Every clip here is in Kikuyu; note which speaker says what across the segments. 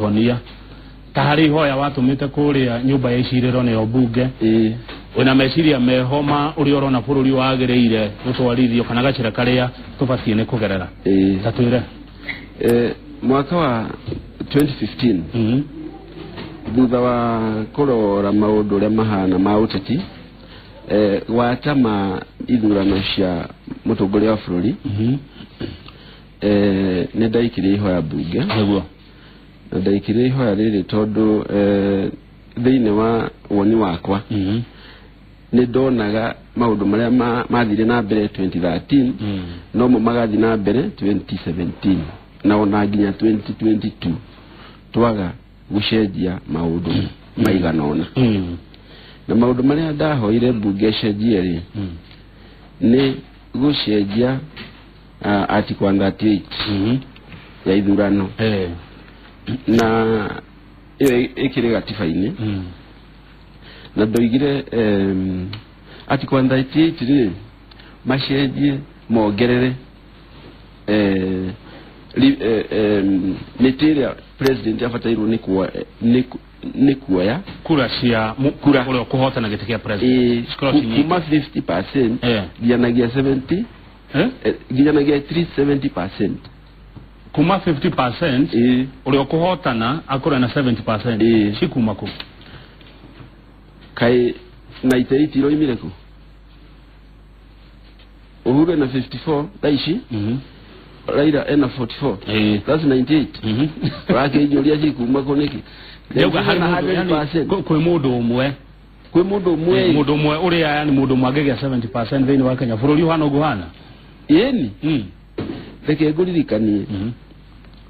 Speaker 1: Honia ta harĩ ihoya watũmĩte kũrĩa nyũmba ya icirĩro nĩyo mbunge.
Speaker 2: Ĩĩ.
Speaker 1: Wĩna meciria meho ma ũrĩa ũrona bũrũri wagĩrĩire gũtwarithio kana gacĩra karĩa tũbatiĩ nĩ kũgerera.
Speaker 2: Ĩĩ.
Speaker 1: Ta twĩre.
Speaker 2: Mwaka wa 2015, thutha wa kũrora maũndũ ũrĩa mahana ma ũteti, gwata ma ithurano cia mũtongoria wa bũrũri, nĩ ndaikirie ihoya mbunge.
Speaker 1: Nĩguo.
Speaker 2: Na ndaikirie ihoya rĩrĩ tondũ thĩinĩ wa woni wakwa nĩ ndonaga maũndũ marĩa mathire na mbere 2013 nomo magathiĩ na mbere 2017 na ona nginya 2022, twaga gũcenjia maũndũ maigana ũna. Na maũndũ marĩa ndahoire mbunge ĩcenjie rĩ, nĩ gũcenjia article 138 ya ithurano, na ĩyo ĩkĩrĩ gatiba-inĩ. Na ndoigire article 138 rĩ, macenjie mongerere mĩtĩ ĩrĩa president abatairwo nĩ kuoya
Speaker 1: kura cia
Speaker 2: Kura.
Speaker 1: ũrĩa ũkũhotana gĩtĩ kĩa president
Speaker 2: ĩ
Speaker 1: cikorwo cinyingĩ.
Speaker 2: Kuma 50% nginyanagia 70, nginyanagia at least 70%.
Speaker 1: Kuma 50%,
Speaker 2: ĩ
Speaker 1: ũrĩa ũkũhotana akorwo na 70%.
Speaker 2: Ĩ.
Speaker 1: Cikuma kũ?
Speaker 2: Kaĩ 98 iroimire kũ? Uhuru ena 54 thaa ici, Raila ena 44. That's 98. Ũrakĩnjũria cikuma kũ nĩkĩ?
Speaker 1: Ndauga harĩ mũndũ, yani,
Speaker 2: 100%.
Speaker 1: kwĩ mũndũ ũmwe.
Speaker 2: Kwĩ mũndũ ũmwe.
Speaker 1: Mũndũ ũmwe ũrĩa, yani mũndũ ũmwe angĩgĩa 70% thĩinĩ wa Kenya, bũrũri ũhana ũguo ũhana.
Speaker 2: Ĩni, reke ngũririkanie,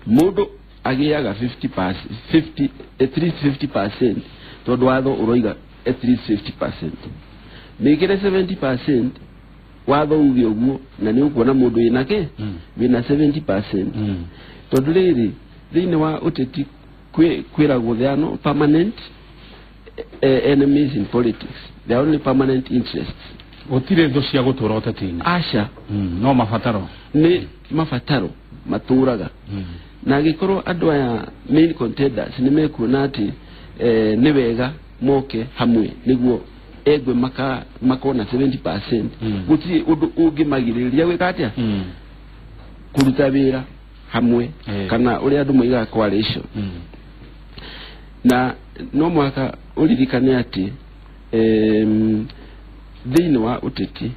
Speaker 2: mũndũ agĩaga 50, 50, at least 50%, tondũ watho ũroiga at least 50%. Mĩkĩre 70%, watho uge ũguo, na nĩ ũkuona mũndũ wĩna kĩ, wĩna 70%. Tondũ rĩrĩ, thĩinĩ wa ũteti kwĩragwo there are no permanent enemies in politics, there are only permanent interests.
Speaker 1: Gũtirĩ thũ cia gũtũra ũteti-inĩ.
Speaker 2: Aca.
Speaker 1: No mabataro.
Speaker 2: Nĩ mabataro matũraga. Na angĩkorwo andũ aya main contenders nĩ mekuona atĩ nĩ wega moke hamwe nĩguo engwe makona 70%, gũtirĩ ũndũ ũngĩmagirĩrĩria gwĩka atĩa, kũruta wĩra hamwe, kana ũrĩa andũ moigaga coalition. Na no mũhaka ũririkane atĩ thĩinĩ wa ũteti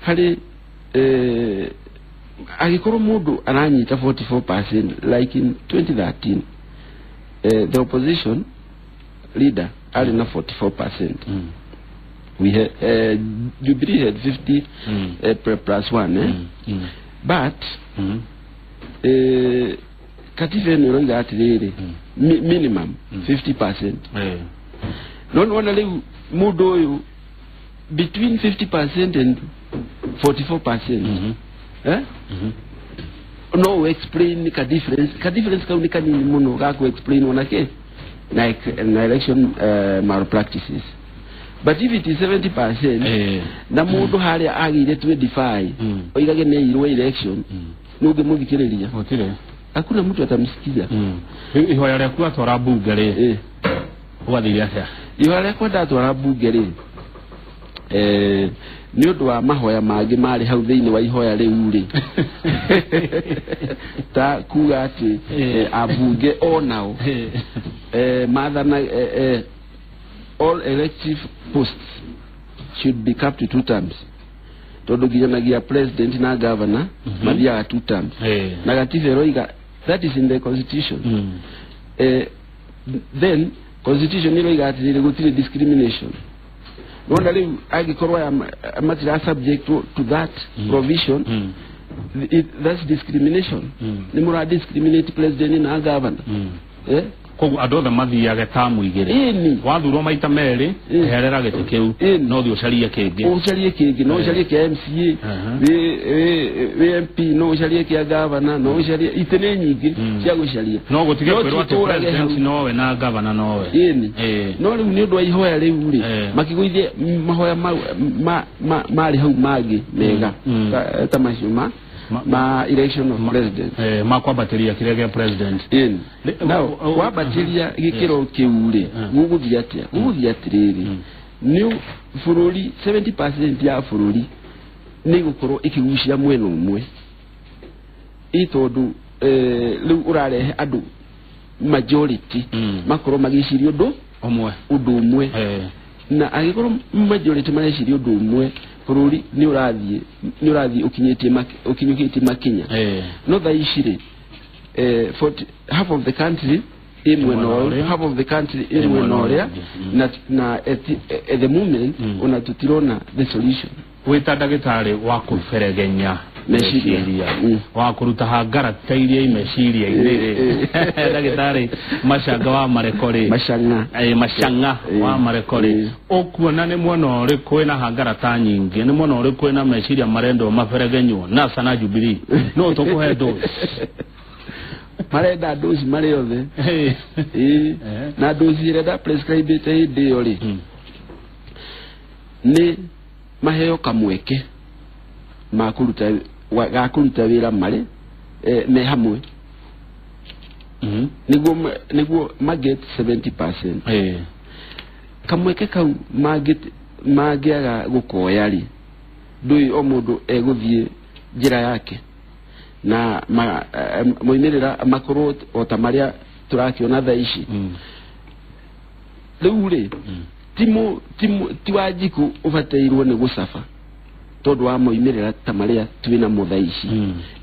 Speaker 2: harĩ angĩkorwo mũndũ aranyita 44% like in 2013, the opposition leader arĩ na 44%. We had, Jubilee had 50 plus 1, eh? But katiba ĩno ĩroiga atĩrĩrĩ, minimum 50%. No nĩwona rĩu mũndũ ũyũ between 50% and 44%, eh? No explain ka difference, ka difference kau nĩ kanini mũno ga ku explain ona kĩ na election malpractices. But if it is 70% na mũndũ harĩa agĩire 25, oigage nĩ airwo election, nĩ ũngĩmũthikĩrĩria?
Speaker 1: Gũtirĩ.
Speaker 2: Hakuna mtu atamsikiza.
Speaker 1: Rĩu ihoya rĩaku atwara mbunge rĩ, gwathire atĩa?
Speaker 2: Ihoya rĩakwa ndatwara mbunge rĩ, nĩ ũndũ wa mahoya mangĩ marĩ hau thĩinĩ wa ihoya rĩu rĩ, ta kuga atĩ ambunge onao mathana, all elective posts should be capped to two terms, tondũ nginyanagia president na governor mathiaga two terms. Na gatiba ĩroiga, that is in the constitution. Then constitution ĩroiga atĩrĩrĩ, gũtirĩ discrimination. Nona rĩu angĩkorwo aya matira subject to that provision, that's discrimination. Nĩ mũra discriminate president na governor, eh?
Speaker 1: Koguo andũ othe mathiage tamu igĩrĩ.
Speaker 2: Ĩni.
Speaker 1: Wathurwo maita merĩ, eherera gĩtĩ kĩu. No thiĩ ũcarie kĩngĩ.
Speaker 2: Ũcarie kĩngĩ, no ũcarie kĩa MCA, wĩ MP, no ũcarie kĩa governor, no ũcarie, itĩ nĩ nyingĩ cia gũcaria.
Speaker 1: No gũtige
Speaker 2: No
Speaker 1: kwĩrwo atĩ
Speaker 2: tũtũrage
Speaker 1: president
Speaker 2: hau.
Speaker 1: Nowe na governor nowe.
Speaker 2: Ĩni. No rĩu nĩ ũndũ wa ihoya rĩu rĩ, makĩgũithia mahoya mau marĩ hau mangĩ mega, ta macio ma ma election of president
Speaker 1: ma kwambatĩria kĩrĩa gĩa president
Speaker 2: now kwambatĩria gĩkĩro kĩu rĩ gũgũthiĩ atĩa gũgũthiĩ atĩrĩrĩ nĩ bũrũri 70% ya bũrũri nĩ gũkorwo ĩkĩgucia mwena ũmwe ĩ tondũ rĩu ũrarehe andũ majority makorwo magĩciria ũndũ ũmwe na angĩkorwo majority mareciria ũndũ ũmwe bũrũri nĩ ũrathiĩ ũkinyũkĩtie makinya no thaa ici rĩ half of the country ĩ mwena ũrĩa half of the country ĩ mwena ũrĩa na at the moment ona tũtirona the solution.
Speaker 1: Wĩta ndagĩtarĩ wa kũberegenya meciria wa kũruta hangara ta iria i meciria-inĩ rĩ ndagĩtarĩ Machanga wa Mareko rĩ Machanga wa Mareko rĩ ũkuona nĩ mwena ũrĩkũ wĩna hangara ta nyingĩ nĩ mwena ũrĩkũ wĩna meciria marendwo maberegenywo NASA na Jubilee no tũkũhe dose
Speaker 2: marenda dose marĩ othe na dose ĩrĩa nda prescribe hĩndĩ ĩyo rĩ nĩ maheo kamweke ma kũruta ga kũruta wĩra marĩ me hamwe nĩguo maget 70% kamweke kau mangĩaga gũkoya rĩ ndũĩ o mũndũ egũthiĩ njĩra yake na moimĩrĩra makorwo o ta marĩa tũrakĩona thaa ici rĩu rĩ ti Wanjikũ ũbatairwo nĩ gũcaba tondũ wa moimĩrĩra ta marĩa twĩna mo thaa ici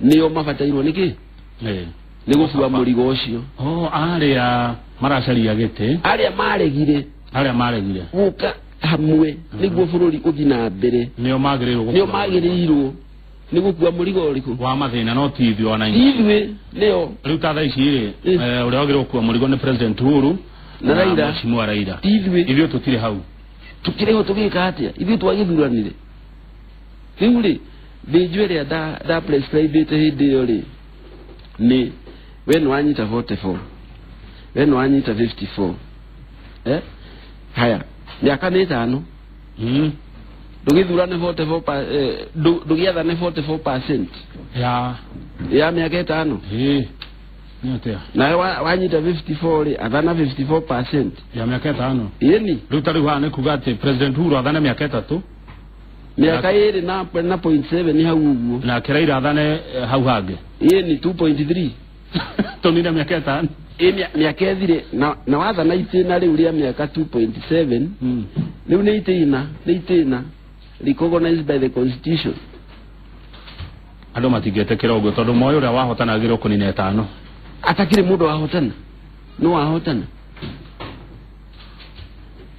Speaker 2: nĩo mabatairwo nĩkĩ nĩ gũkua mũrigo ũcio
Speaker 1: arĩa maracaria gĩtĩ
Speaker 2: arĩa maregire gũka hamwe nĩguo bũrũri ũthiĩ na mbere
Speaker 1: nĩo magĩrĩirwo
Speaker 2: nĩ gũkua mũrigo ũrĩkũ
Speaker 1: wa mathĩna no ti ithuĩ ona
Speaker 2: ithuĩ nĩo
Speaker 1: rĩu ta thaa ici rĩ ũrĩa wagĩrĩirwo gũkua mũrigo nĩ President Uhuru
Speaker 2: na Raila
Speaker 1: Mheshimiwa Raila
Speaker 2: ti ithuĩ
Speaker 1: ithuĩ tũtirĩ hau
Speaker 2: tũkĩrĩ ho tũgĩka atĩa ithuĩ twagĩthuranire rĩu rĩ thĩnjo ĩrĩa nda prescribe hĩndĩ ĩyo rĩ nĩ we nĩ wanyita 44 we nĩ wanyita 54 haya mĩaka nĩ ĩtano ndũgĩthurane 44 ndũgĩathane 44% ya mĩaka ĩtano nawe wanyita 54 rĩ athana 54%
Speaker 1: ya mĩaka ĩtano
Speaker 2: ĩni
Speaker 1: rĩu ta rĩu haha nĩ kuga atĩ President Uhuru athane mĩaka ĩtatũ
Speaker 2: mĩaka ĩrĩ na point 7 hau ũguo
Speaker 1: nake Raila athane hau hangĩ
Speaker 2: ĩni 2.3
Speaker 1: tũnine mĩaka ĩtano
Speaker 2: mĩaka ĩthire na wathana itĩna rĩu rĩa mĩaka 2.7 rĩu nĩ itĩna recognized by the constitution
Speaker 1: andũ matingĩtĩkĩra ũguo tondũ moĩ ũrĩa wahotana agĩrĩirwo kũnina ĩtano
Speaker 2: atakĩrĩ mũndũ wahotana no wahotana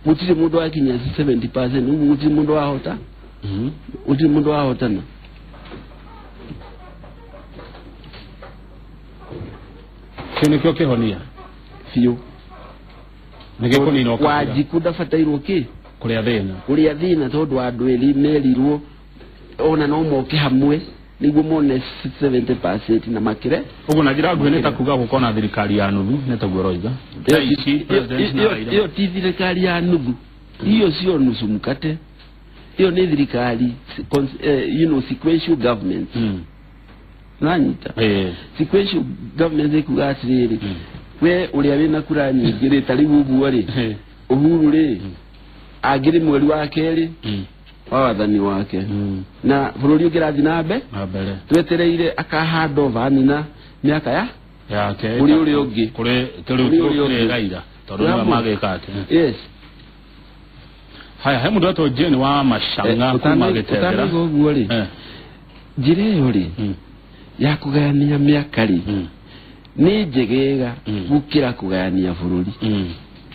Speaker 2: gũtirĩ mũndũ wakinya 70% ũguo gũtirĩ mũndũ wahota gũtirĩ mũndũ wahotana
Speaker 1: kĩu nĩkĩo kĩhonia
Speaker 2: biũ
Speaker 1: nĩgĩkũnina ũkabira
Speaker 2: Wanjikũ ndabatairwo kĩ
Speaker 1: kũrĩa thĩna
Speaker 2: tondũ andũ erĩ merirwo ona no moke hamwe nĩguo mone 70% na makĩre
Speaker 1: ũguo na njĩra nguhĩ nĩ ta kuga gũkorwo na thirikari ya nuthu nĩ taguo ũroiga
Speaker 2: ĩyo ti thirikari ya nuthu hiyo sio nusu mkate hiyo nĩ thirikari you know sequential government nanyita sequential government ĩkuga atĩrĩrĩ we ũrĩa wĩna kura nyingĩ rĩ ta rĩu ũguo rĩ Uhuru rĩ angĩrĩ mweri wa kerĩ wa wathani wake na bũrũri ũngĩrathiĩ na mbere twetereire aka hand over anina mĩaka ya
Speaker 1: yake
Speaker 2: kũrĩ ũrĩa ũngĩ
Speaker 1: kũrĩ kũrĩ Raila tondũ nĩwe magĩka atĩa
Speaker 2: yes
Speaker 1: haya he mũndũ wetwo Jane wa Machanga kuma Gĩtengera
Speaker 2: ũtanauga ũguo rĩ njĩra ĩyo rĩ ya kũgayania mĩaka rĩ nĩ njegega gũkĩra kũgayania bũrũri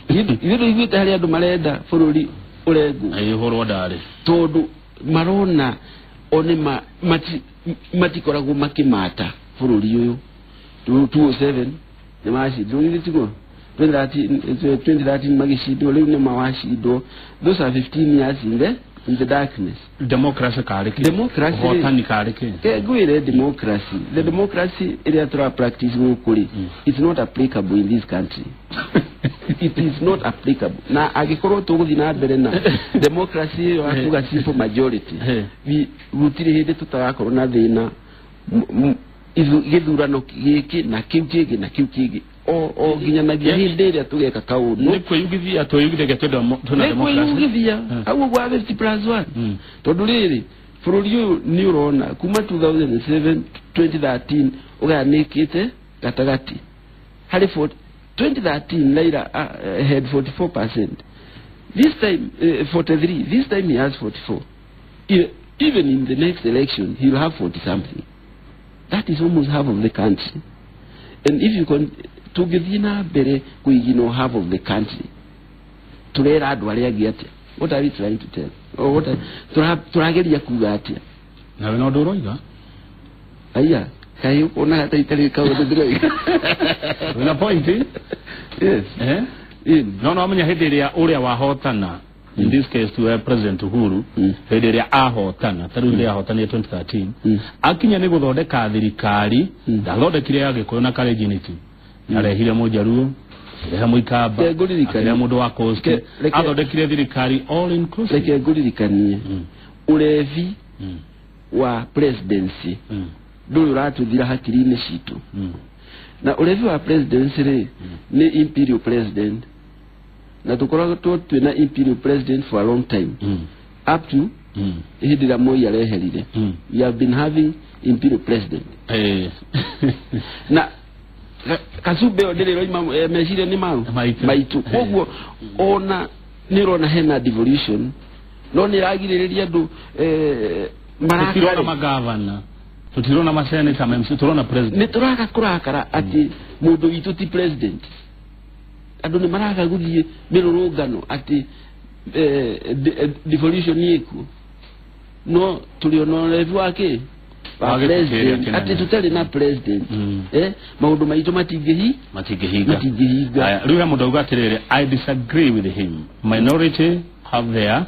Speaker 2: ithuĩ tũiguĩte harĩ andũ marenda bũrũri ũrengwo
Speaker 1: ĩhũrwo ndarĩ
Speaker 2: tondũ marona o nĩ matikoragwo makĩmata bũrũri ũyũ 2007 nĩ macindwo githĩ tiguo 2013 magĩcindwo rĩu nĩ mawacindwo those are 15 years in the darkness
Speaker 1: democracy karĩ kĩ
Speaker 2: democracy
Speaker 1: ũhotani karĩ kĩ
Speaker 2: ngwĩre democracy the democracy ĩrĩa tũra practice gũkũ rĩ it's not applicable in this country it is not applicable na angĩkorwo tũgũthiĩ na mbere na democracy ĩyo ya kuga simple majority gũtirĩ hĩndĩ tũtagakorwo na thĩna Gĩthurano gĩkĩ na kĩu kĩngĩ na kĩu kĩngĩ o nginyanagia hĩndĩ ĩrĩa tũgeka kaũndũ.
Speaker 1: Nĩ kwĩyugithia twĩyugithagia twĩna democracy.
Speaker 2: Nĩ kwĩyugithia hau gwa 50+1. Tondũ rĩrĩ bũrũri ũyũ nĩ ũrona kuma 2007 2013 ũgayanĩkĩte gatagatĩ harĩ 2013 Raila had 44%. This time 43. This time he has 44. Even in the next election he will have 40 something. That is almost half of the country. And if you can tũngĩthiĩ na mbere kũiginwo half of the country, tũrera andũ arĩa angĩ atĩa? What are we trying to tell? Or what tũrageria kuga atĩa?
Speaker 1: Nawe no ũndũ ũroiga?
Speaker 2: Aya, kaĩ ũkonaga ta itarĩ kaũndũ ndĩroiga.
Speaker 1: Wĩna point?
Speaker 2: Yes.
Speaker 1: Eh? No no amenya hĩndĩ ĩrĩa ũrĩa wahotana, in this case to President Uhuru, hĩndĩ ĩrĩa ahotana, ta rĩu rĩrĩa ahotanire 2013, akinya nĩ gũthondeka thirikari, ndathondekire ya Gĩkũyũ na Kalenjin tu. Arehire Mũjaruo, akĩrehe Mũikamba, akĩrehe mũndũ wa Coast, athondekire thirikari all inclusive.
Speaker 2: Reke ngũririkanie ũrevi wa presidency ndũrĩ ũratũthira hakiri-inĩ citũ. Na ũrevi wa presidency rĩ nĩ imperial president, na tũkoragwo twĩna imperial president for a long time up to hĩndĩ ĩrĩa Moi areherire. We have been having imperial president. Na kacumbe ĩyo ndĩrĩ ĩroima meciria nĩ mau maitũ. Koguo ona nĩ ũrona hena devolution, no nĩ ĩragirĩrĩria andũ marakare.
Speaker 1: Tũtirona magavana, tũtirona maseneta, tũrona president.
Speaker 2: Nĩ tũraga kũrakara atĩ mũndũ witũ ti president. Andũ nĩ maraga gũthiĩ mĩrũrũngano atĩ devolution ĩkuo, no tũrĩ ona ũrevi wa kĩ wa president, atĩ tũtarĩ na president. Maũndũ maitũ matingĩhinga.
Speaker 1: Rĩu he mũndũ auga atĩrĩrĩ, I disagree with him. Minority have their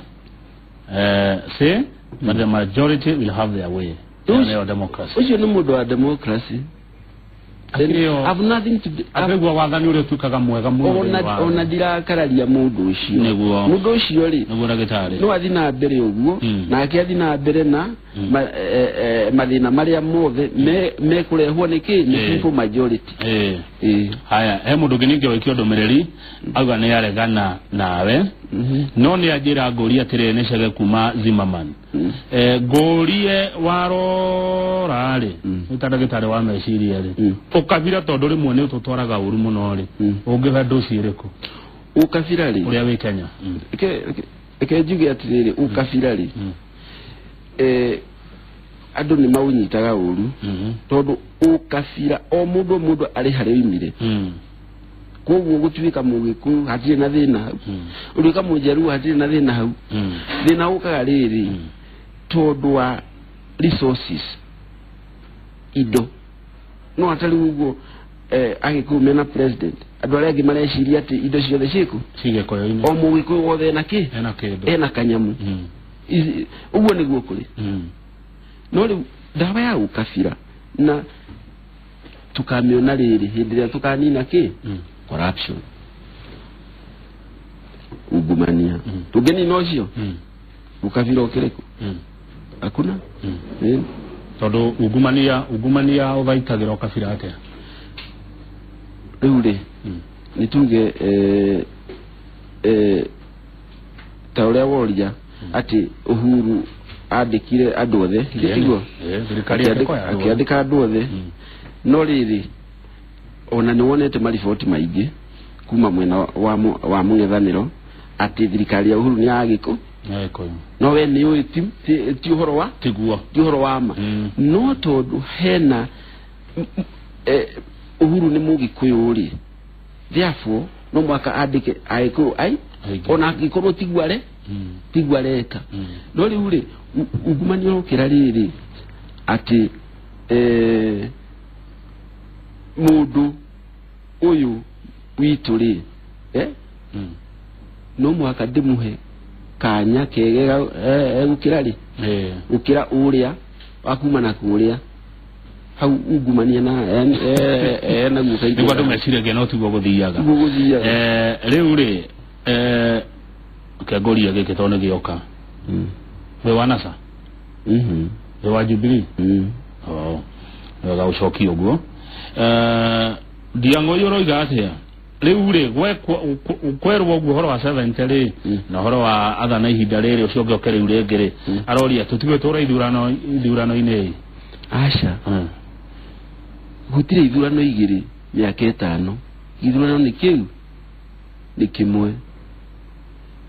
Speaker 1: say, but the majority will have their way. Nĩyo democracy.
Speaker 2: Ũcio nĩ mũndũ wa democracy. I've nothing to do.
Speaker 1: Akĩigua wathani ũrĩa ũtuĩkaga mwega mũno.
Speaker 2: Ona ndirakararia mũndũ ũcio. Mũndũ ũcio rĩ,
Speaker 1: nĩguo ndagĩtarĩ,
Speaker 2: no athiĩ na mbere ũguo, nake athiĩ na mbere na mathĩna marĩa mothe mekũrehwo nĩ kĩ? Nĩ simple majority.
Speaker 1: Haya, he mũndũ ũngĩ ningĩ waikio ndũmĩrĩri auga nĩ aregana nawe, no nĩ anjĩra ngũrie atĩrĩrĩ, nĩ Chege kuma Zimmerman. Ngũrie warora rĩ, nĩ ta ndagĩtarĩ wa meciria rĩ, ũkabira tondũ rĩmwe nĩ ũtũtwaraga ũru mũno rĩ, ũngĩhe ndũci ĩrĩkũ?
Speaker 2: Ũkabira rĩ,
Speaker 1: ũrĩa wĩ Kenya.
Speaker 2: Reke njuge atĩrĩrĩ, ũkabira rĩ, andũ nĩ maũnyitaga ũru, tondũ ũkabira o mũndũ mũndũ arĩ harĩa oimire. Koguo gũtuĩka Mũgĩkũyũ hatirĩ na thĩna hau, ũtuĩka Mũjaruo hatirĩ na thĩna hau. Thĩna ũkaga rĩrĩ tondũ wa resources, indo. No atarĩ ũguo Agĩkũyũ mena president, andũ arĩa angĩ mareciria atĩ indo ciothe ciĩkũ
Speaker 1: Gĩkũyũ-inĩ,
Speaker 2: o Mũgĩkũyũ wothe ena kĩ, ena kanyamũ. Ũguo nĩguo kũrĩ. No rĩu ndawa ya ũkabira na tukamĩona rĩrĩ hĩndĩ ĩrĩa tũkanina kĩ? Corruption, ungumania. Tũngĩnina ũcio, ũkabira ũkĩrĩkũ? Hakuna.
Speaker 1: Tondũ ungumania ũthaitagĩra ũkabira atĩa?
Speaker 2: Rĩu rĩ, nĩ tuge ta ũrĩa woria atĩ Uhuru andĩkire andũ othe, tiguo? Akĩandĩka andũ othe. No rĩrĩ, ona nĩ wonete mariboti maingĩ kuma mwena wa mũng'ethanĩro atĩ thirikari ya Uhuru nĩ ya Gĩkũyũ. No we nĩ ũĩ ti ũhoro wa
Speaker 1: tiguo,
Speaker 2: ti ũhoro wa ma. No tondũ hena Uhuru nĩ Mũgĩkũyũ rĩ, therefore no mwaka andĩke Agĩkũyũ ai ona angĩkorwo tiguo are tiguo areka. No rĩu rĩ, ungumania ũrokĩra rĩrĩ atĩ mũndũ ũyũ witũ rĩ, no mwaka ndĩmũhe kanya kegega gũkĩra rĩ, gũkĩra ũrĩa wa kuma na kũrĩa hau ungumania na naguo kaingĩ.
Speaker 1: Nĩguo andũ meciragia no tiguo gũthiaga. Rĩu rĩ, kĩangũria gĩkĩ tondũ nĩ gĩoka. Wĩ wa NASA? Wĩ wa Jubilee? Wega ucoki uguo. Ndiang'o yoroiga atia riu ri kwerwo uguo horo wa 70 ri na horo wa athana ihinda riri ucio ngioke riu ringi ri aroria tutiwe tura ithurano ithurano-ini.
Speaker 2: Aca gutire ithurano igiri miaka 5 ithurano ni kiu ni kimwe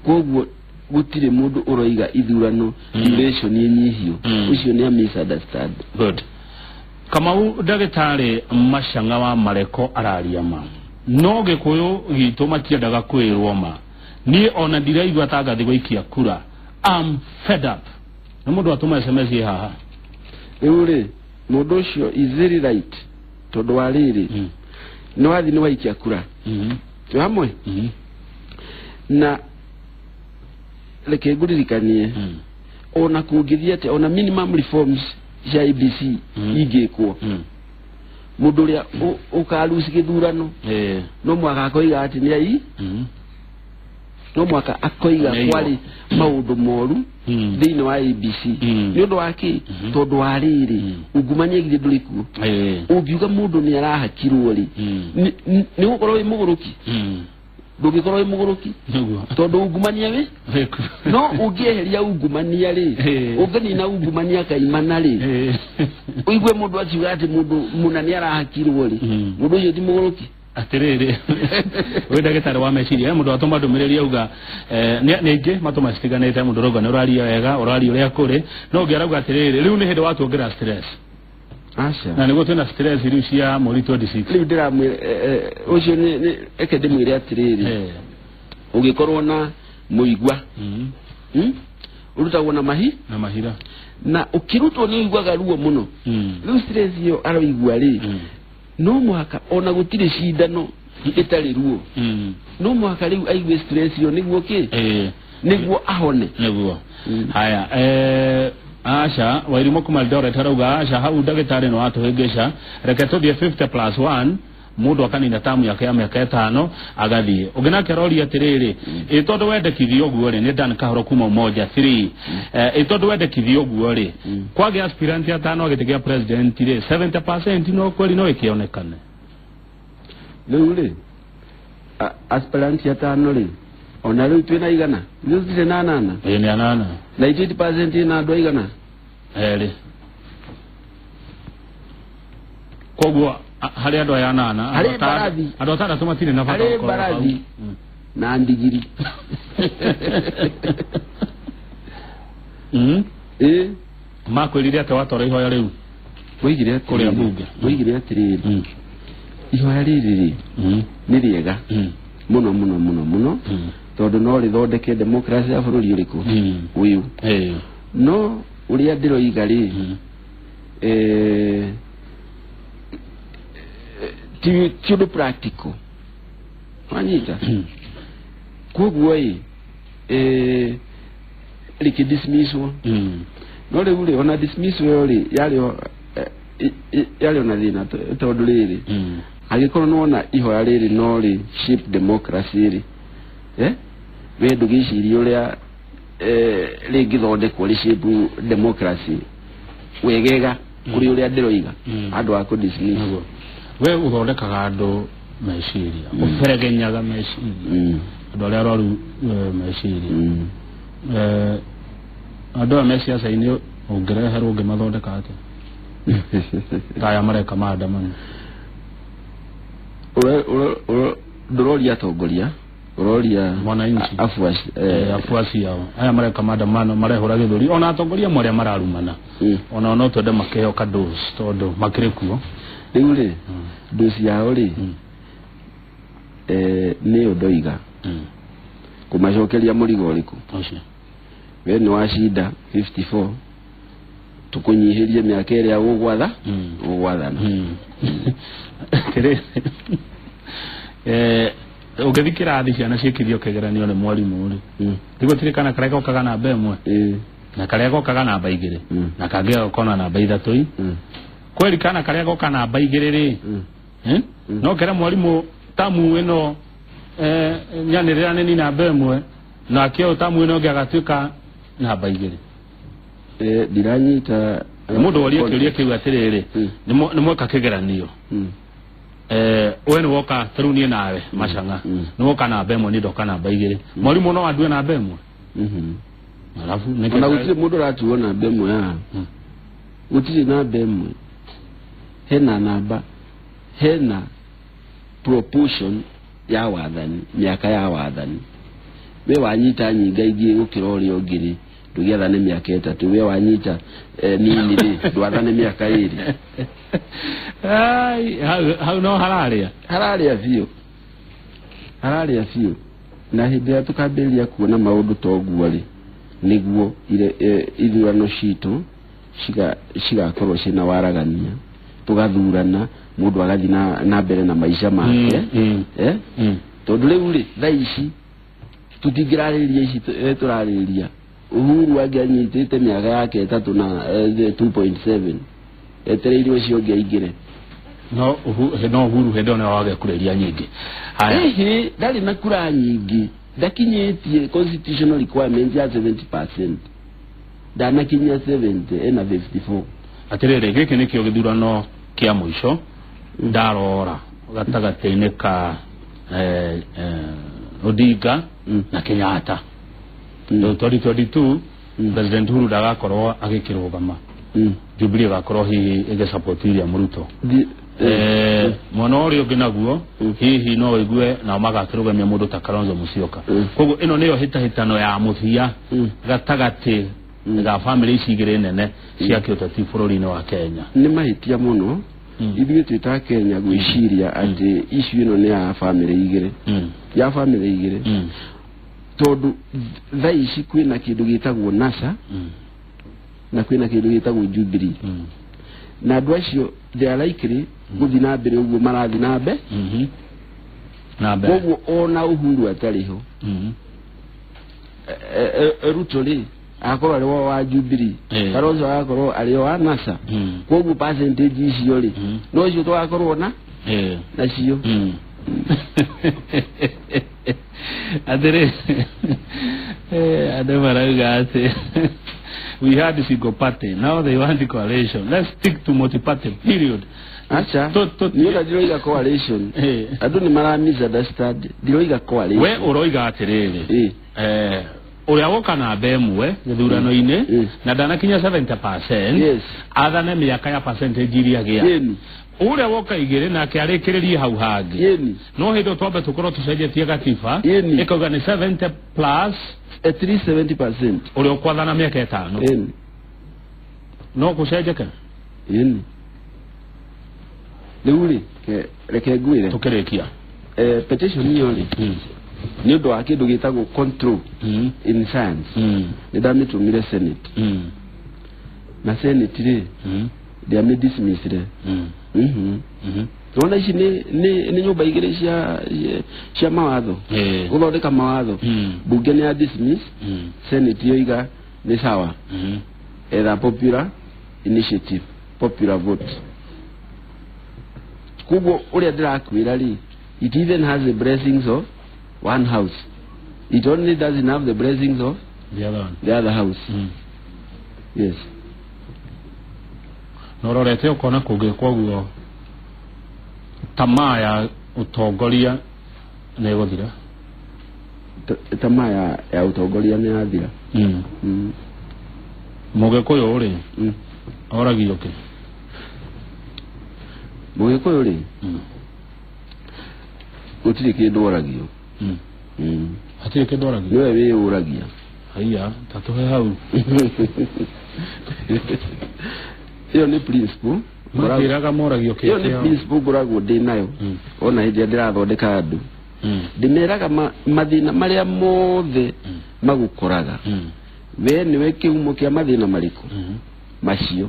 Speaker 2: koguo gutire mundu uroiga ithurano duration inyihio ucio ni a misunderstand.
Speaker 1: Good. Kamau ndagitari Machang'a wa Mareko araria ma no gikuyu gitu matiendaga kwirwo ma ni ona ndiraigua ta ngathi guikia kura. I'm fed up. Ni mundu atuma SMS haha
Speaker 2: riu ri mundu ucio is very right tondu wa riri ni wathi ni waikia kura twi hamwe na reke nguririkanie ona kungithia ati ona minimum reforms cia ABC ingikwo mundu uria ukaruci githurano no mwaka akoiga ati ni ai no mwaka akoiga kwari maundu moru thiini wa ABC ni undu wa ki tondu wa riri ungumania githĩ ndũrĩ kuo ungiuga mundu ni arahakirwo ri ni gukorwo wi muguruki ndũngĩkorwo wĩ mũgũrũki tondũ ungumania wĩ no ũngĩeheria ungumania rĩ ũngĩnina ungumania kaimana rĩ ũigue mũndũ akiuga atĩ mũndũ mũna nĩ arahakirwo rĩ mũndũ ũcio ti mũgũrũki.
Speaker 1: Atiriri we ndagĩtarĩ wa meciria mũndũ atũma ndũmĩrĩri auga nĩ aingĩ matũma citiganĩte mũndũ ũrauga nĩ ũraria wega ũraria ũrĩa kũrĩ no ũngĩ arauga atĩrĩrĩ rĩu nĩ hĩndĩ watuongera stress.
Speaker 2: Aca
Speaker 1: na nĩguo twĩna stress rĩu cia mweri 26
Speaker 2: rĩu ndĩramwĩra ũcio nĩ eke ndĩmwĩre atĩrĩrĩ ũngĩkorwo na mũigua ũrutagwo na mahi
Speaker 1: na mahira
Speaker 2: na ũkĩrutwo nĩ ũiguaga ruo mũno rĩu stress ĩyo aroigua rĩ no mũhaka ona gũtirĩ cindano ĩtarĩ ruo no mũhaka rĩu aigue stress ĩyo nĩguo kĩ nĩguo ahone
Speaker 1: nĩguo. Haya Aca Wairimu kuma Eldoret arauga aca hau ndagĩtarĩ nĩ watũhĩngĩca reke tũthiĩ 50+1 mũndũ akanina tamu yake ya mĩaka 5 agathiĩ ũngĩ nake aroria atĩrĩrĩ ĩ tondũ wendekithio ũguo rĩ nĩ Dan Kahoro kuma Umoja 3 ĩ tondũ wendekithio ũguo rĩ kwagĩa aspirant atano gĩtĩ kĩa president rĩ 70% no kweli no ĩkĩonekane
Speaker 2: rĩu rĩ aspirant atano rĩ ona rĩu twĩna igana rĩu tũtirĩ na anana
Speaker 1: ĩ nĩ anana
Speaker 2: 98% ĩna andũ aigana
Speaker 1: erĩ koguo harĩ andũ aya anana andũ atandatũ matirĩ na bata
Speaker 2: harĩ mbarathi na ndigiri ĩ
Speaker 1: makwĩrire atĩ watwara ihoya rĩu
Speaker 2: woigire
Speaker 1: kũrĩa mbunge
Speaker 2: woigire atĩrĩrĩ ihoya rĩrĩ rĩ nĩ rĩega mũno mũno mũno mũno tondũ no rĩthondeke democracy ya bũrũri ũrĩkũ ũyũ no ũrĩa ndĩroiga rĩ ti ũndũ practical wanyita koguo ĩ rĩkĩ dismisswo no rĩu rĩ ona dismisswo ĩyo rĩ yarĩ ona thĩna tondũ rĩrĩ angĩkorwo nĩwona ihoya rĩrĩ no rĩ shape democracy rĩ we ndũgĩcirie ũrĩa rĩngĩthondekwo rĩ shape democracy wegega kũrĩ ũrĩa ndĩroiga andũ a kũ dismiss.
Speaker 1: We ũthondekaga andũ meciria ũberegenyaga meciria andũ arĩa arwaru meciria andũ aya me ciaca-inĩ ũngĩreherwo ũngĩmathondeka atĩa ta aya mareka maandamano
Speaker 2: ndũroria atongoria uroria
Speaker 1: mwananchi
Speaker 2: afuasi
Speaker 1: afuasi yao aya mareka maandamano marehũra gĩthũri ona atongoria amwe arĩa mararumana ona no twende makĩheo kadosi tondũ makĩrĩ kuo
Speaker 2: rĩu rĩ ndosi yao rĩ nĩyo ndoiga kũmacokeria mũrigo ũrĩkũ we nĩ wacinda 54 tũkũnyihĩrie mĩaka ĩrĩa ũgwatha ũgwathana
Speaker 1: ũngĩthiĩ kĩrathi ciana ciĩkithio kĩgeranio nĩ mwarimũ rĩ ndigũtirĩ kana karĩa gokaga namba 1 na karĩa gokaga namba 2 na kangĩ gakona namba 3 kweli kana karĩa goka namba 2 rĩ no kere mwarimũ tamu ĩno nyanĩrĩra nĩ namba 1 nake ũyũ tamu ĩno ũngĩ agatuĩka namba 2
Speaker 2: ndiranyita
Speaker 1: Mundu worie kiuria kiu atiriri ni mweka kigeranio we ni woka taru nie nawe Machang'a ni woka namba ĩmwe ni ndoka namba igĩrĩ mwarimu no andue namba ĩmwe alafu
Speaker 2: na gũtirĩ mũndũ ũratuo namba ĩmwe haha gũtirĩ namba ĩmwe hena namba hena proportion ya wathani mĩaka ya wathani we wanyita nyingaingĩ gũkĩra ũrĩa ũngĩ rĩ ndũgĩathane mĩaka 3 we wanyita nini rĩ ndwathane mĩaka 2
Speaker 1: ai hau no hararĩa
Speaker 2: hararĩa biũ hararĩa biũ na hĩndĩ ĩrĩa tũkambĩrĩria kuona maũndũ ta ũguo rĩ nĩguo ithurano citũ cigakorwo ciĩna waragania tũgathurana mũndũ agathiĩ na mbere na maica make tondũ rĩu rĩ thaa ici tũtingĩrarĩrĩria ici tũrarĩrĩria Uhuru angĩanyitĩte mĩaka yake 3 na 2.7 etereire ũcio ũngĩ aingĩre
Speaker 1: no Uhuru hĩndĩ ĩyo nĩwe wage kũrĩria nyingĩ haya
Speaker 2: ĩhĩ ndarĩ na kura nyingĩ ndakinyĩtie constitutional requirement ya 70% ndanakinyia 70 ena 54
Speaker 1: atirĩrĩ gĩkĩ nĩkĩo gĩthurano kĩa mũico ndarora gatagatĩ-inĩ ka Odinga na Kenyatta 2022 President Uhuru ndagakorwo agĩkĩrũgama Jubilee ĩgakorwo hihi ĩgĩsupport William Ruto mwena ũrĩa ũngĩ naguo hihi no ũigue nao magakĩrũgamia mũndũ ta Kalonzo Musyoka koguo ĩno nĩyo hĩtahĩtano ya mũthia gatagatĩ ga family ici igĩrĩ nene cia kĩũteti bũrũri-inĩ wa Kenya
Speaker 2: nĩ mahĩtia mũno ithuĩ twĩ ta Kenya gwĩciria atĩ issue ĩno nĩ ya family igĩrĩ ya family igĩrĩ tondũ thaa ici kwĩna kĩndũ gĩtagwo NASA na kwĩna kĩndũ gĩtagwo Jubilee na andũ acio they are likely gũthiĩ na mbere ũguo marathiĩ na mbere koguo ona Uhuru atarĩ ho Ruto rĩ agakorwo arĩ wa Jubilee Kalonzo agakorwo arĩ wa NASA koguo percentage icio rĩ no icio tũgakorwo na nacio
Speaker 1: atĩrĩ andũ marauga atĩ we had single party now they want coalition let's stick to multi party period
Speaker 2: acha ni ũrĩa ndiroiga coalition andũ nĩ mara misunderstand ndiroiga coalition
Speaker 1: we ũroiga atĩrĩrĩ ũrĩa woka namba ĩmwe gĩthurano-inĩ na ndanakinya 70% athane mĩaka ya percentage iria gĩa ũrĩa woka igĩrĩ nake arĩkĩrĩrie hau hangĩ no hĩndĩ ĩyo twambe tũkorwo tũcenjetie gatiba ĩkauga nĩ 70 plus
Speaker 2: at least 70%
Speaker 1: ũrĩa ũkwathana mĩaka 5 no gũcenjeke
Speaker 2: rĩu rĩ reke ngwĩre
Speaker 1: tũkĩrĩkia
Speaker 2: petition ĩyo rĩ nĩ ũndũ wa kĩndũ gĩtagwo control in science nĩ ndamĩtũmire Senate na Senate rĩ ndiamĩdismissire Tuona ici nĩ nyũmba igĩrĩ cia mawatho gũthondeka mawatho bunge nĩ ya dismiss Senate yoiga nĩ sawa etha popular initiative popular vote koguo ũrĩa ndĩrakwĩra rĩ it even has the blessings of one house it only doesn't have the blessings of
Speaker 1: the other one
Speaker 2: the other house yes
Speaker 1: na ũrorete ũkona kũngĩkwo ũguo tamaa ya ũtongoria nĩ ĩgũthira
Speaker 2: tamaa ya ũtongoria nĩ yathira
Speaker 1: Mũgĩkũyũ rĩ oragio kĩ
Speaker 2: Mũgĩkũyũ rĩ gũtirĩ kĩndũ oragio
Speaker 1: hatirĩ kĩndũ oragio
Speaker 2: nĩwe wĩyũragia
Speaker 1: haiya ta tũhe hau
Speaker 2: ĩyo nĩ principle
Speaker 1: matiraga moragio
Speaker 2: kĩ ĩyo nĩ principle ngoragwo ndĩ nayo ona hĩndĩ ĩrĩa ndĩrathondeka andũ ndĩmeraga mathĩna marĩa mothe magũkoraga we nĩwe kĩhumo kĩa mathĩna marĩkũ macio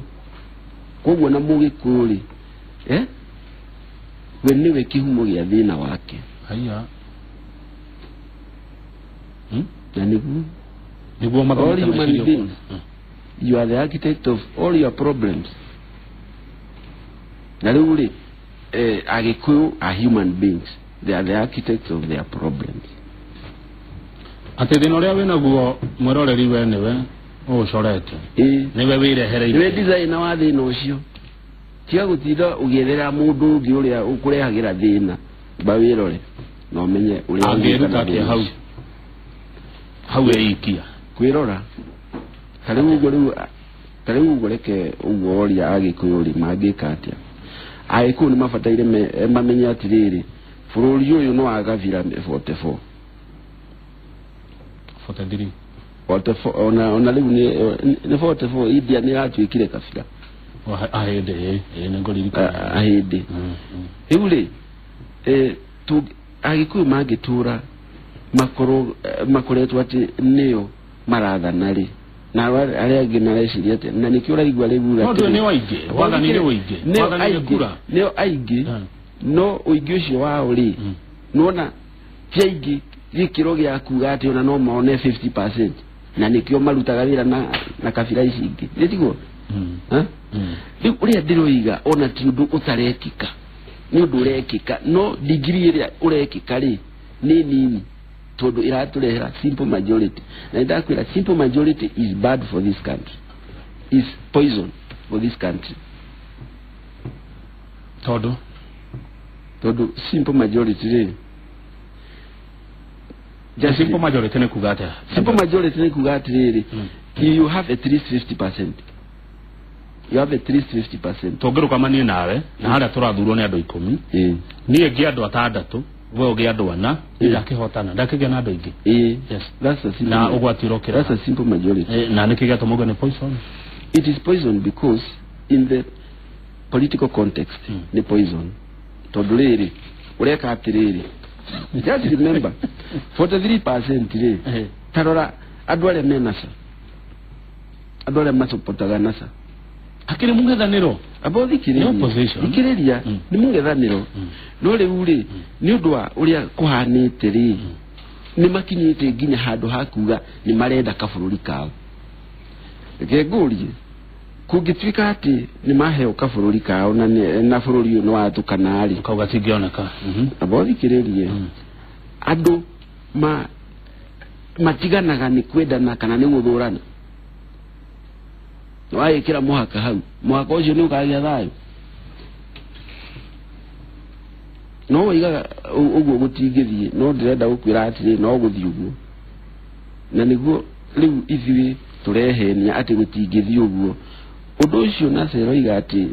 Speaker 2: koguo na Mũgĩkũyũ rĩ we nĩwe kĩhumo gĩa thĩna wake
Speaker 1: haiya
Speaker 2: na nĩguo
Speaker 1: nĩguo
Speaker 2: all human beings you are the architect of all your problems na rĩu rĩ Agĩkũyũ are human beings they are the architects of their problems
Speaker 1: atĩ thĩna ũrĩa wĩnaguo mwĩroreri we nĩwe Ũcorete.
Speaker 2: Ĩĩ.
Speaker 1: Nĩwe wĩrehereire.
Speaker 2: Nĩwe designer wa thĩna ũcio. Tiga gũtinda ũgĩethera mũndũ ũngĩ ũrĩa ũkũrehagĩra thĩna. Ba wĩrore na ũmenye ũrĩa
Speaker 1: Angĩruta atĩa hau? Hau eikia.
Speaker 2: Kwĩrora. Ta rĩu ũguo rĩu ta rĩu ũguo reke ũguo oria Agĩkũyũ rĩ mangĩka atĩa? Agĩkũyũ nĩ mabataire mamenye atĩrĩrĩ, bũrũri ũyũ nĩ wa gabira 44.
Speaker 1: 43.
Speaker 2: 44 ona rĩu nĩ 44. India nĩ ĩratuĩkire kabira.
Speaker 1: Ahĩndĩ, ĩĩ nĩ ngũririkana.
Speaker 2: Ahĩndĩ. Rĩu rĩ Agĩkũyũ mangĩtũra makorwo makoretwo atĩ nĩo marathana rĩ, na arĩa angĩ mareciria atĩ na nĩkĩo ũraigua rĩu
Speaker 1: No ndũĩ nĩ waingĩ, wathani nĩ ũingĩ, wathani nĩ kura.
Speaker 2: Nĩo aingĩ, no ũingĩ ũcio wao rĩ, nĩwona ti aingĩ gĩkĩro gĩa kuga atĩ ona no mone 50%, na nĩkĩo marutaga wĩra na kabira ici ingĩ, nĩ tiguo? Rĩu ũrĩa ndĩroiga ona ti ũndũ ũtarekĩka, nĩ ũndũ ũrekĩka, no degree ĩrĩa ũrekĩka rĩ nĩ nini, tondũ ĩratũrehera simple majority. Na nĩndakwĩra simple majority is bad for this country, is poison for this country. Tondũ simple majority rĩ,
Speaker 1: just simple majority nĩ kuga atĩa?
Speaker 2: Simple majority nĩ kuga atĩrĩrĩ, you have at least 50%. You have at least 50%.
Speaker 1: Tũngĩrũkamanie nawe na harĩa tũrathurwo nĩ andũ 10, niĩ ngĩ andũ 6, we ũgĩ andũ 4, ndakĩhotana, ndakĩgĩa na andũ aingĩ. Yes.
Speaker 2: That's a simple,
Speaker 1: na ũgwati ũrokĩra.
Speaker 2: That's a simple majority.
Speaker 1: Na nĩkĩ gĩatũma uge nĩ poison?
Speaker 2: It is poison because in the political context nĩ poison. Tondũ rĩrĩ ũreka atĩrĩrĩ, just remember 43% rĩ, tarora andũ arĩa me NASA, andũ arĩa macopotaga NASA
Speaker 1: akĩrĩ mũng'ethanĩro.
Speaker 2: Abo thikĩrĩria nĩ mũng'ethanĩro, no rĩu rĩ nĩ ũndũ wa ũrĩa kũhanĩte rĩ, nĩ makinyĩte nginya handũ ha kuga nĩ marenda kabũrũri kao. Reke ngũrie, kũngĩtuĩka atĩ nĩ maheo kabũrũri kao na bũrũri ũyũ nĩ watũkana rĩ,
Speaker 1: kau gatingĩoneka.
Speaker 2: Abo thikĩrĩrie, andũ matiganaga nĩ kwendana kana nĩ gũthũrana. Wagĩkĩra mũhaka hau, mũhaka ũcio nĩ ũkagĩa thayũ. No waigaga ũguo gũtingĩthiĩ, no ndĩrenda gũkwĩra atĩrĩ no gũthiĩ ũguo. Na nĩguo rĩu ithuĩ tũrehenia atĩ gũtingĩthiĩ ũguo. Ũndũ ũcio NASA ĩroiga atĩ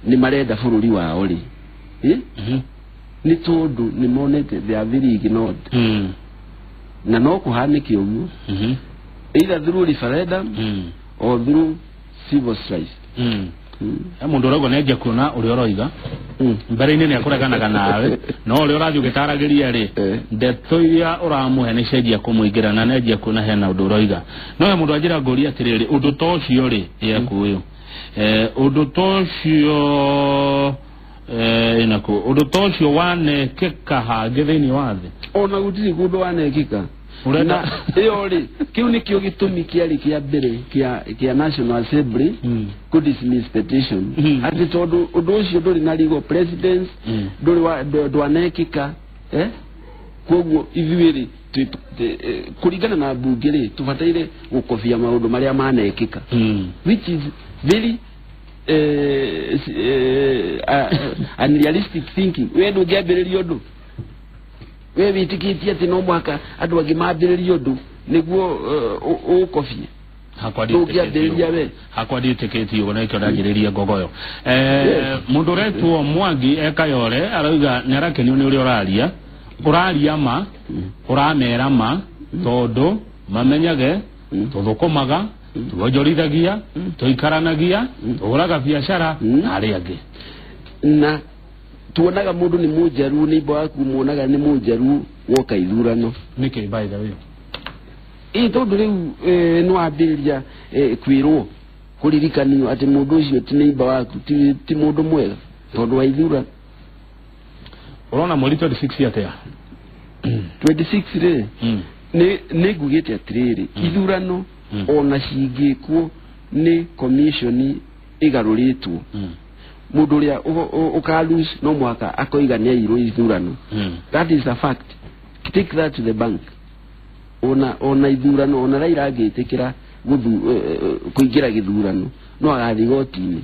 Speaker 2: nĩ marenda bũrũri wao rĩ, nĩ tondũ nĩ monete they are very ignored. Na no kũhanĩke ũguo, either through referendum or through civil strife.
Speaker 1: Mũndũ ũrauga nĩ anjia kuona ũrĩa ũroiga mbere-inĩ nĩ akũreganaga nawe, no ũrĩa ũrathiĩ ũgĩtaragĩria rĩ, ndeto iria ũramũhe nĩ cianjia kũmũingĩra na nĩ anjia kuona hena ũndũ ũroiga. No he mũndũ anjĩra ngũria atĩrĩrĩ, ũndũ ta ũcio rĩ, yekũyũ ũndũ ta ũcio ĩnakũ ũndũ ta ũcio wanekĩka hangĩ thĩinĩ wa thĩ?
Speaker 2: Ona gũtirĩ kũndũ wanekĩka. Na ĩyo rĩ, kĩu nĩkĩo gĩtũmi kĩarĩ kĩa mbere kĩa National Assembly kũ dismiss petition, atĩ tondũ ũndũ ũcio ndũrĩ na legal precedence, ndũrĩ ndwanekĩka, koguo ithuĩ rĩ kũringana na mbunge rĩ tũbataire gũkobia maũndũ marĩa manekĩka, which is very unrealistic thinking. We ndũngĩambĩrĩria ũndũ, we wĩtĩkĩtie atĩ no mũhaka andũ angĩ mambĩrĩrie ũndũ nĩguo ũkobie. Ndũngĩambĩrĩria we.
Speaker 1: Hakwa ndiĩtĩkĩtie ũguo, nĩkĩo ndanjĩrĩria ngogoyo. Mũndũ ũretwo Mwangi Ekayore arauga nĩ arakenio nĩ ũrĩa ũraria, ũraria ma, ũramera ma, tondũ mamenyage tũthũkũmaga, tuonjorithagia, tũikaranagia, tũhũraga biacara na arĩa angĩ.
Speaker 2: Na tuonaga mũndũ nĩ mũnjaruo, nĩ imbo waku muonaga nĩ mũnjaruo woka ithurano.
Speaker 1: Nĩkĩ by the way?
Speaker 2: Ĩ tondũ rĩu nĩ wambĩrĩria kwĩrwo kũririkanio atĩ mũndũ ũcio ti neighbor waku, ti mũndũ mwega tondũ wa ithurano.
Speaker 1: Ũrona mweri 26 atĩa?
Speaker 2: 26 rĩ, nĩ ngugĩte atĩrĩrĩ, ithurano ona cingĩkwo nĩ commission ĩgarũrĩtwo, mũndũ ũrĩa ũka lose no mũhaka akoiga nĩ airwo ithurano. That is a fact. Take that to the bank. Ona ithurano ona Raila angĩtĩkĩra kũingĩra gĩthurano no agathiĩ igoti-inĩ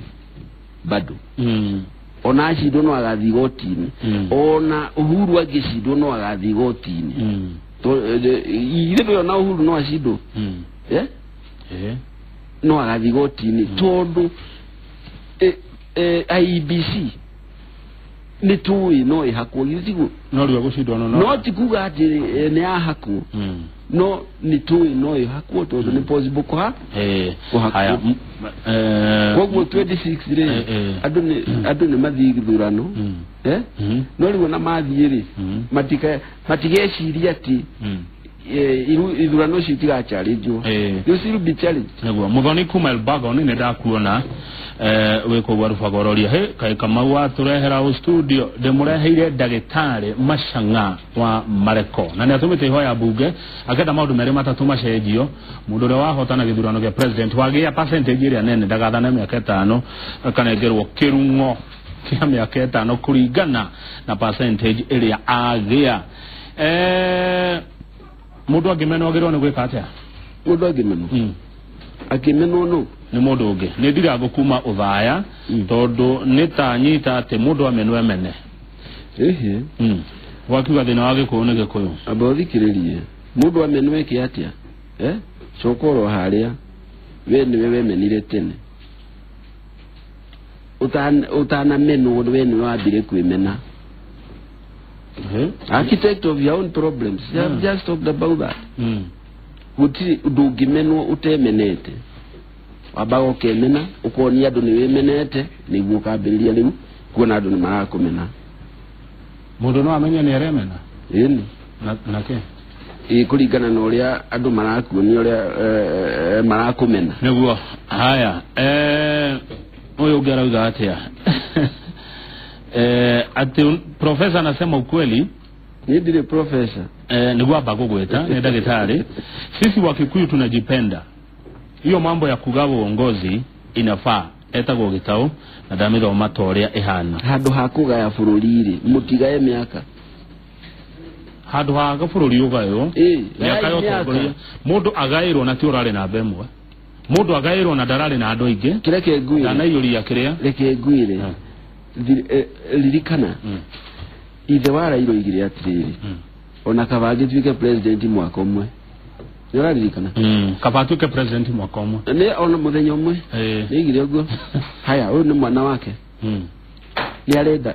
Speaker 2: bado. Ona acindwo no agathiĩ igoti-inĩ. Ona Uhuru angĩcindwo no agathiĩ igoti-inĩ. Ithe ndũĩ ona Uhuru no acindwo. No agathiĩ igoti-inĩ tondũ IEBC nĩ tũĩ no ĩhakwo githĩ tiguo?
Speaker 1: No rĩu egũcindwo no
Speaker 2: no ti kuga atĩ nĩ yahakwo, no nĩ tũĩ no ĩhakwo tondũ nĩ possible kũhakwo. Koguo 26 rĩ, andũ nĩ mathiĩ gĩthurano, no rĩu ona mathiĩ rĩ, matigeciria atĩ ithurano icio itigacharĩnjwo. They still be challenged.
Speaker 1: Nĩguo Muthoni kuma Elbagon nĩ ndakuona wĩ kũu Gwarubaga ũroria hĩ kaĩ Kamau atũrehera ũ studio ndĩmũreheire ndagĩtarĩ Machang'a wa Mareko na nĩ atũmĩte ihoya mbunge akenda maũndũ merĩ matatũ macenjio. Mũndũ ũrĩa wahotana gĩthurano gĩa president wagĩa percentage ĩrĩa nene ndagathane mĩaka 5 akanengerwo kĩrung'o kĩa mĩaka 5 kũringana na percentage ĩrĩa agĩa. Mũndũ angĩmenwo agĩrĩirwo nĩ gwĩka atĩa?
Speaker 2: Mũndũ angĩmenwo? Akĩmenwo nũ?
Speaker 1: Nĩ mũndũ ũngĩ. Nĩ ndirangũ kuma ũthaya tondũ nĩ ta nyita atĩ mũndũ amenwo emene. Wakiuga thĩna wa Gĩkũyũ nĩ Gĩkũyũ.
Speaker 2: Amba ũthikĩrĩrie. Mũndũ amenwo eke atĩa? Coka oro harĩa we nĩwe wemenire tene. Ũtanamenwo we nĩwe wambire kwĩmena. Architect of your own problems. You have just talked about that. Gũtirĩ ndũngĩmenwo ũtemenete. Wambaga ũkemena, ũkonia andũ nĩ wĩmenete, nĩguo ũkambĩrĩria rĩu kuona andũ nĩ marakũmena.
Speaker 1: Mũndũ no amenye nĩ aremena?
Speaker 2: Ĩni.
Speaker 1: Nake?
Speaker 2: Ĩ kũringana na ũrĩa andũ marakuonia ũrĩa marakũmena.
Speaker 1: Nĩguo. Haya, ũyũ ũngĩ arauga atĩa? Ati profesa anasema ukweli.
Speaker 2: Ni ndire profesa.
Speaker 1: Nĩguo amba gũgwĩta nĩ ndagĩtarĩ. Sisi Wakikuyu tunajipenda. Hiyo mambo ya kugawa uongozi inafaa. Etagwo Gĩtaũ na ndamĩthoma ta ũrĩa ĩhana.
Speaker 2: Handũ ha kũgaya bũrũri rĩ, mũtigaye mĩaka.
Speaker 1: Handũ ha bũrũri ũgaywo, mĩaka ya ũtongoria. Mũndũ agaĩrwo na ti ũrarĩ namba ĩmwe. Mũndũ agaĩrwo na ndararĩ na andũ aingĩ.
Speaker 2: Kĩreke ngwĩre.
Speaker 1: Ndanaiyũria kĩrĩa.
Speaker 2: Reke ngwĩre. Ririkana ithe wa Raila oigire atĩrĩrĩ, ona kaba angĩtuĩke president mwaka ũmwe. Nĩ ũraririkana?
Speaker 1: Kaba atuĩke president mwaka ũmwe.
Speaker 2: Nĩ ona mũthenya ũmwe. Nĩ oigire ũguo. Haya, ũyũ nĩ mwana wake. Nĩ arenda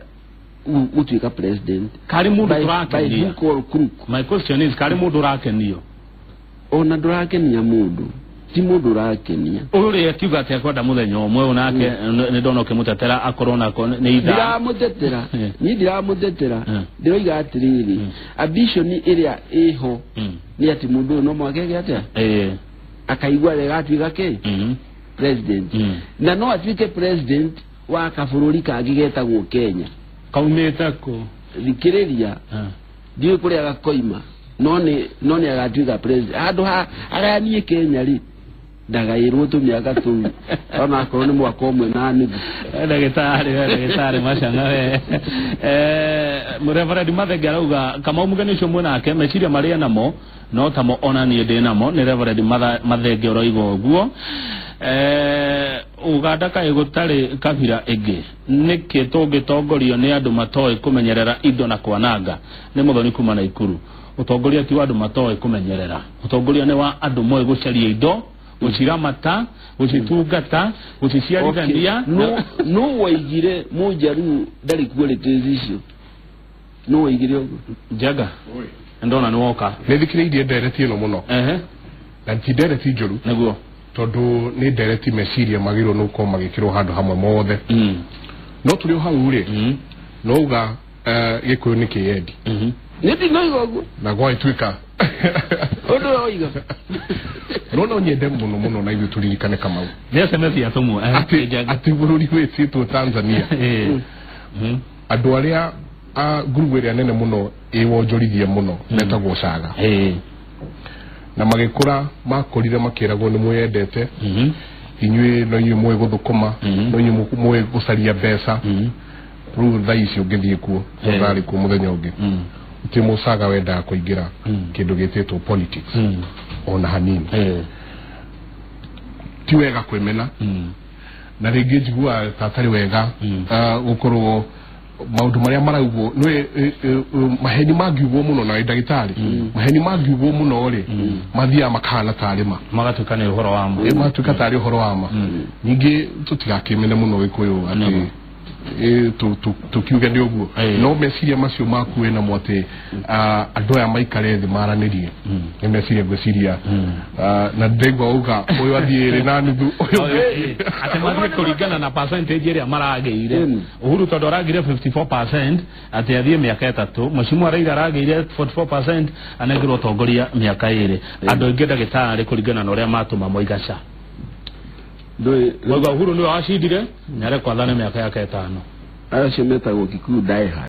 Speaker 2: gũtuĩka president.
Speaker 1: Karĩ mũndũ ũrakenio.
Speaker 2: By hook or crook.
Speaker 1: My question is, karĩ mũndũ ũrakenio?
Speaker 2: Ona ndũrakenia mũndũ. Ti mũndũ ũrakenia.
Speaker 1: Ũrĩa akiuga atĩ akwenda mũthenya ũmwe ũyũ nake nĩ ndona ũkĩmũtetera akorwo nako nĩ ithaa.
Speaker 2: Ndiramũtetera. Niĩ ndiramũtetera. Ndĩroiga atĩrĩrĩ, ambition ĩrĩa ĩho nĩ atĩ mũndũ ũyũ no mũhaka eke atĩa? Akaigua wega atuĩka kĩ? President. Na no atuĩke president wa kabũrũri kangĩ getagwo Kenya.
Speaker 1: Kaumĩte kũ?
Speaker 2: Thikĩrĩria. Ndiũĩ kũrĩa gakoima. No nĩ agatuĩka president. Handũ ha agayanie Kenya rĩ, ndagaĩrwo tũmĩaka tũu ona akorwo nĩ mwaka ũmwe na nuthu.
Speaker 1: Ndagĩtarĩ Machang'a we. Reverend Mathenge arauga Kamau Mũgeni ũcio mwĩnake meciria marĩa namo no tamo ona niĩ ndĩ namo. Nĩ Reverend Mathenge ũroiga ũguo. Uganda kaĩ gũtarĩ kabira ĩngĩ, nĩkĩ tũngĩtongorio nĩ andũ matoĩ kũmenyerera indo na kwananga? Nĩ Mũthoni kuma Naikuru. Ũtongoria ti wa andũ matoĩ kũmenyerera, ũtongoria nĩ wa andũ moĩ gũcaria indo, gũciramata, gũcitungata, gũciciarithania.
Speaker 2: No waigire Mũnjaruo ndarĩ qualities icio. No waigire ũguo.
Speaker 1: Njenga ndona nĩ woka.
Speaker 3: Nĩ thikĩrĩirie ndereti ĩno mũno. Na ti ndereti njũru.
Speaker 1: Nĩguo.
Speaker 3: Tondũ nĩ ndereti meciria magĩrĩirwo nĩ gũkorwo magĩkĩrwo handũ hamwe mothe. No tũrĩ o hau rĩ, no uga Gĩkũyũ nĩ kĩendi.
Speaker 2: Nĩ ndinoiga ũguo.
Speaker 3: Na gwagĩtuĩka
Speaker 2: ũndũ ũroiga.
Speaker 3: No nyende mũno mũno na ithuĩ tũririkane Kamau.
Speaker 1: Nĩ SMS yatũmwo.
Speaker 3: Atĩ bũrũri wĩtĩtwo Tanzania. Andũ arĩa a ngurubu ĩrĩa nene mũno ĩwonjorithia mũno metagwo Caga. Na magĩkũra makorire makĩragwo nĩ mwĩyendete. Inyuĩ no inyuĩ mũĩ gũthũkũma, no inyuĩ mũĩ gũcaria mbeca. Rĩu thaa ici ũngĩthiĩ kuo, ũrarĩ kuo mũthenya ũngĩ. Ti Mũcaga wendaga kũingĩra kĩndũ gĩtĩtwo politics ona hanini. Ti wega kwĩmena, na rĩngĩ njiguaga ta atarĩ wega gũkorwo maũndũ marĩa maraugwo nĩ maheni mangiugwo mũno na ndagĩtarĩ, maheni mangiugwo mũno rĩ, mathiaga makahana tarĩ ma,
Speaker 1: magatuĩka nĩ ũhoro wa ma.
Speaker 3: Magatuĩka tarĩ ũhoro wa ma. Ningĩ tũtigakĩmene mũno Gĩkũyũ atĩ tukiuge nĩ ũguo, no meciria macio maku wĩnamo atĩ andũ aya maikare thĩ maranĩrie nĩ meciria ngwĩciria, na ndĩraigua uga ũyũ athiĩ ĩrĩ na nuthu, ũyũ ũngĩ
Speaker 1: atĩ mathiĩ kũringana na percentage ĩrĩa maragĩire. Uhuru tondũ aragĩire 54% atĩ athiĩ mĩaka 3, Mheshimiwa Raila aragĩire 44% anengerwo ũtongoria mĩaka 2. Andũ aingĩ ndagĩtarĩ kũringana na ũrĩa matũma moiga ca moiga Uhuru nĩwe wacindire, nĩ arekwo athane mĩaka yake 5.
Speaker 2: Acio metagwo Kikuyu die hard.